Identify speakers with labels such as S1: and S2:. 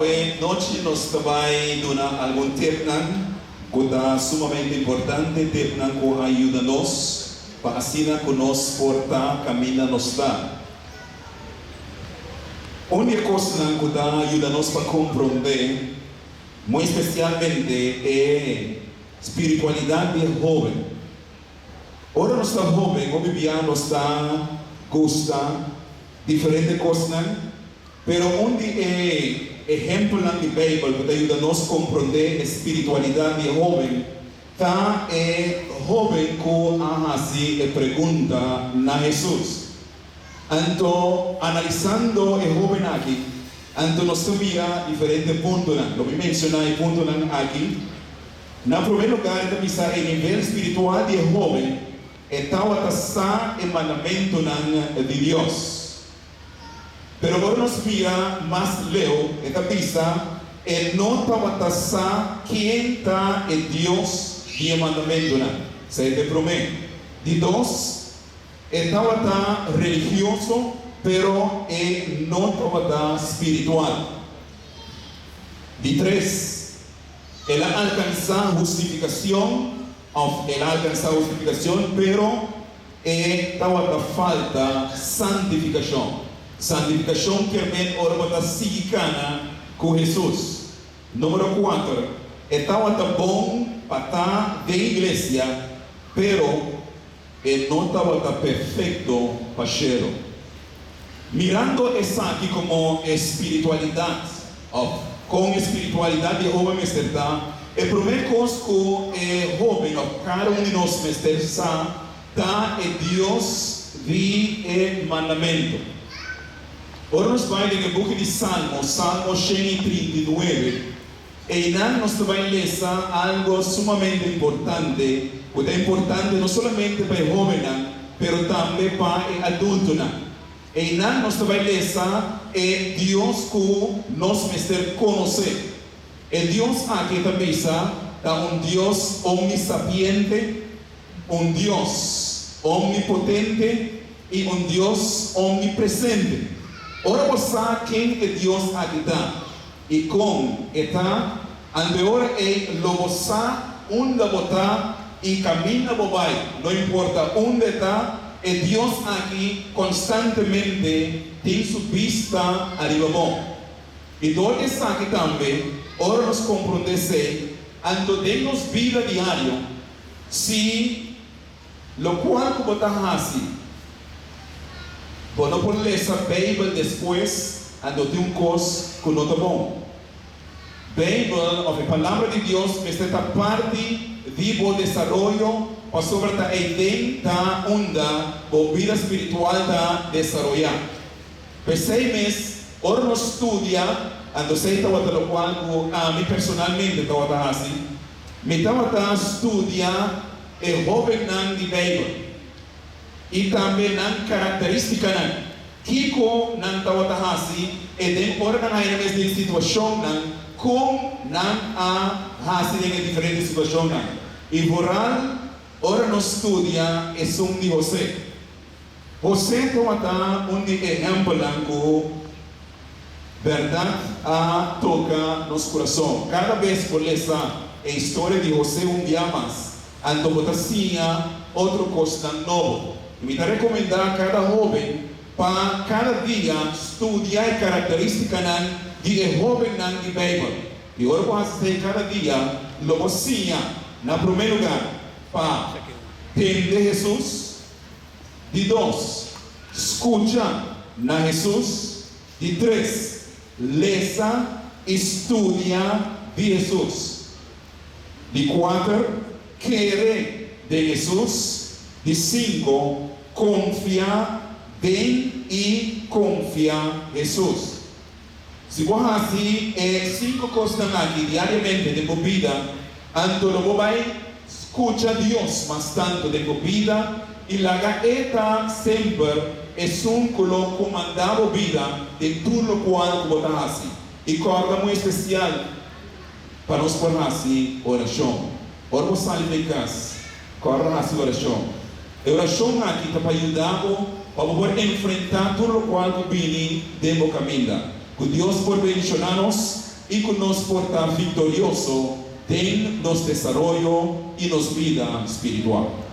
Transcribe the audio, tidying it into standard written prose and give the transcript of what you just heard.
S1: E nochi nos ta bai duna algun tipnan ku ta sumamente importante, tipnan ku a yuda nos pa asina ku nos por ta kaminda nos ta. Un di e kosnan ku ta yuda nos pa komprondé, muy spesialmente e spiritualidat di e hóben. Ora nos ta hóben, hopi bia nos ta gusta diferente kosnan. Pero un di e ehempelnan di Beibel ku ta yuda nos komprondé e spiritualidat di e hóben ta e hóben ku a hasi e pregunta na Hesus. Anto, analisando e hóben aki, anto nos ta mira diferente puntonan. Lo mi menshoná e puntonan aki. Na promé lugá e ta bisa e nivel spiritual di e hóben, e tabata sa e mandamentunan di Dios. Pero ora nos mira mas leu, e ta bisa, E no tabata sa ken ta e Dios di e mandamentunan. Esei ta e promé. Di dos, e tabata religioso, pero e no tabata spiritual. Di tres, el a alkansá hustifikashon, òf el a alkansá hustifikashon, pero E tawata falta santifikashon. Santifikashon kier men ora bo ta sigui kana ku Hesus. Numero kuater, e tawata bon pa ta den iglesia, pero e no tawata perfekto pa shelu. Mirando esaki komo e spiritualidat òf kon e spiritualidat di e hoben mester ta, e promé kos ku e hoben òf kada un di nos mester sa ta e Dios di e mandamentu. Ora nos bai den e buki di Salmo, Salmo 139, einan nos ta bai lesa algu sumamente importante ku ta importante no solamente pa e hóbennan pero tambe pa e adultonan. Einan nos ta bai lesa e Dios ku nos mester konosé. E Dios aki e ta bisa ta un Dios omnisapiente, un Dios omnipotente i un Dios omnipresente. Ora bo sa ken e Dios aki ta i kon e ta, anto e ora ei lo bo sa unda bo ta i kaminda bo bai, no importa unda e ta, e Dios aki konstantemente tin su bista ariba bo. I dor di esaki tambe, ora nos komprondé esei, anto den nos bida diario, si lokual ku bo ta hasi, bo no por lesa Beibel despues, anto tin un kos ku no ta bon. Beibel òf e Palabra di Dios mester ta parti di bo desaroyo pasobra ta eiden ta unda bo bida spiritual ta desaroyá. P'esei mes, ora nos studia, anto esei tabata lokual ku ami personalmente tabata hasi, mi tabata studia e hóbennan di Beibel i tambe nan karakterístikanan, kiko nan tabata hasi e den ora nan haña mes den situashonnan, kon nan a hasi den e diferente situashonnan, i vooral ora nos studia esun di José. José tabata un di e ehèmpelnan ku bèrdat a toka nos kurason. Kada bes bo lesa e historia di José un bia mas, anto bo ta siña otro kosnan nobo. I mi ta rekomendá kada hóben pa kada dia studia e karakterístikanan di e hóbennan di Beibel. I ora bo hasi esei kada dia, lo bo siña, na promé lugá, pa tende Hesus. Di dos, skucha na Hesus. Di tres, lesa i studia di Hesus. Di kuater, kere den Hesus. Di sinku, konfia den i konfia Hesus. Si bo hasi e sinku kosnan aki diariamente den bo bida, anto lo bo bai skucha Dios mas tantu den bo bida i laga E ta semper esun ku lo kumandá bo bida den tur lokual ku bo ta hasi. I kòrda muy espesial pa nos por hasi orashon. Ora bo sali for e kas, kòrda hasi orashon. E orashon aki ta pa yuda bo pa bo por enfrentá tur lokual ku bini den bo kaminda. Ku Dios por bendishoná nos. I ku nos por ta viktorioso den nos desaroyo i nos bida spiritual.